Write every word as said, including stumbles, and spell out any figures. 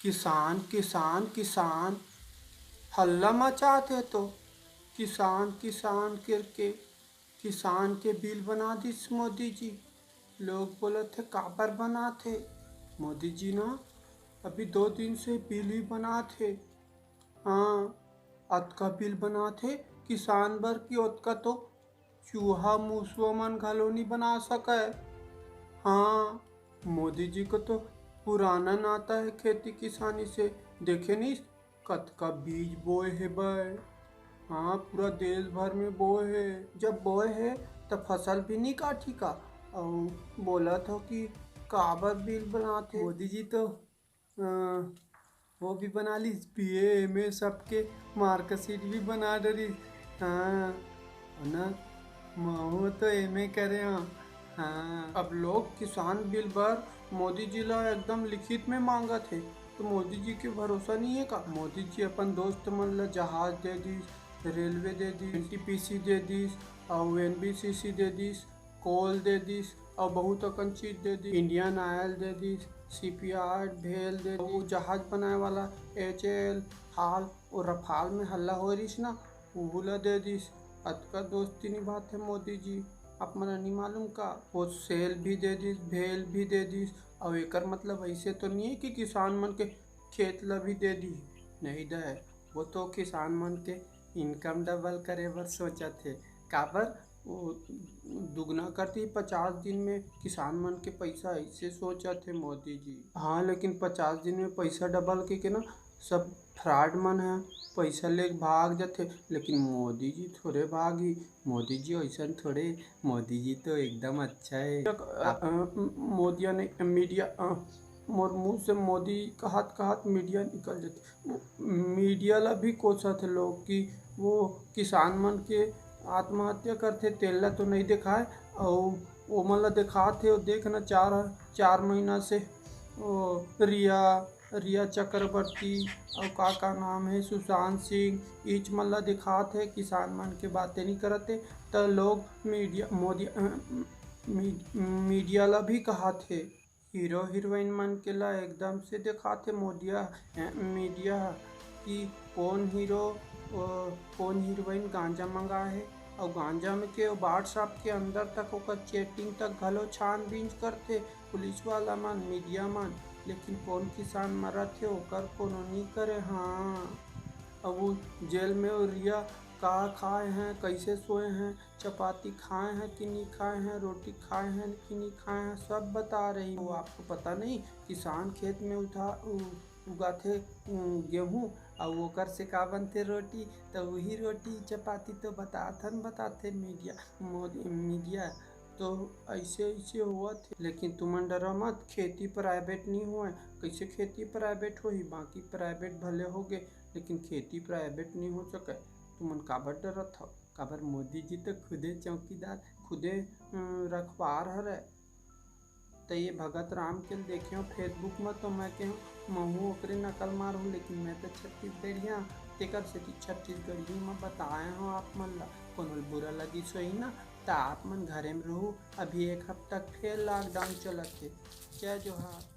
किसान, किसान, किसान, हल्ला मचात हे तो। किसान, किसान करके किसान के बिल बना दिस मोदी जी। लोग बोलत हे, "काबर बनात हे?" मोदी जी ना अभी दो दिन से बिल ही बनात हे। हाँ, अतका बिल बनात हे किसान बर कि ओतका तो चूहा मुसवा मन घलो नी बना सकय। हाँ, मोदी जी को तो पुराना नाता है खेती किसानी से। देखे नी कतका बीज बोए हे बे। हाँ, पूरा देश भर में बोए हे। जब बोए हे त फसल भी नी काटी का, अउ बोलत हो कि काबर बिल बनात हे। मोदी जी तो अ, वो भी बना लिस, बीए, एमए, सबके मार्कशीट भी बना डरिस। हाँ, ना, महू तो एमए करे हूँ। हाँ, अब लोग किसान बिल बर मोदी जी ला एकदम लिखित में मांगत हे, तो मोदी जी के भरोसा नहीं है का? मोदी जी अपन दोस्त मन ला जहाज दे दिस, रेलवे दे दिस, एनटीपीसी दे दिस, अउ एनबीसीसी दे दिस, कोल दे दिस, अउ बहुत अकन चीज दे दिस। इंडियन ऑयल दे दिस, सीपीआर, भेल दे दिस, अउ जहाज बनाए वाला एचएएल, हाल, अउ रफाल में हल्ला होए रिहिस ना, उहू ला दे दिस। अतका दोस्ती निभात हे मोदी जी, आप मन ला नी मालूम का? वो सेल भी दे दिस, भेल भी दे दिस। अउ एकर मतलब ऐसे तो नहीं है कि किसान मन के खेत ला भी दे दी, नहीं दे। वो तो किसान मन के इनकम डबल करे बर सोचत हे। काबर? वो दुगना कर दी पचास दिन में किसान मन के पैसा, ऐसे सोचत हे मोदी जी। हाँ, लेकिन पचास दिन में पैसा डबल के, के ना सब फ्रॉड मन है, पैसा लेके भाग जाथे। लेकिन मोदी जी थोड़े भागी, मोदी जी ऐसा थोड़े, मोदी जी तो एकदम अच्छा है। अ, अ, मोदिया ने मीडिया, अ, मोर मुंह से मोदी कहत कहत मीडिया निकल जाथे। मीडिया ला भी कोसत हे लोग कि वो किसान मन के आत्महत्या करथे, तेन ला तो नहीं दिखाए, अउ ओमन ला दिखात हे, देख ना, चार, चार महीना से वो रिया, रिया चक्रवर्ती, अउ का, का नाम है, सुशांत सिंह, इच मन ला दिखात हे, किसान मन के बातें नहीं करत हे, त लोग मीडिया, मोदी, अ, मी-, मीडिया ला भी कहत हे। हीरो हीरोइन मन के ला एकदम से दिखाथे मोदिया, अ, मीडिया ह कि कौन हीरो, अ, कौन हीरोइन गांजा मंगाए हे, अउ गांजा में के WhatsApp के अंदर तक ओकर चैटिंग तक घलो छानबीन करथे पुलिस वाला मन, मीडिया मन। लेकिन कौन किसान मरत हे, ओकर कोनो नी करे। हाँ, अब वो जेल में वो रिया का खाए हैं, कैसे सोए हैं, चपाती खाए हैं कि नहीं खाए हैं, रोटी खाए हैं कि नहीं खाए हैं, सब बता रही। वो आपको पता नहीं, किसान खेत में उठा, उ-, उगाथे, उ, गेहूं, अउ ओकर से का बनथे रोटी, तो वही रोटी चपाती तो बताथन, बताथे मीडिया, मोदी, मीडिया। तो ऐसे, ऐसे होवत हे। लेकिन तुमन डरा मत, खेती प्राइवेट नहीं होए। कैसे खेती प्राइवेट होही? बाकी प्राइवेट भले होगे, लेकिन खेती प्राइवेट नहीं हो सके। तुमन काबर डरत हव? काबर मोदी जी तो खुदे चौकीदार, खुदे, अ, रखवार हरय। त ये भगत राम के देखे हूँ Facebook में, तो मैं कहूँ, महू ओकरे नकल मारहूँ, लेकिन मैं तो छत्तीसगढ़िया, तेकर सेती छत्तीसगढ़ी में बताए हूँ आप मन ला। कोनो ल बुरा लगिस होही ना, त आप मन घरे में रहू, अभी एक हफ्ता फेर lockdown चलत हे। जय जोहार।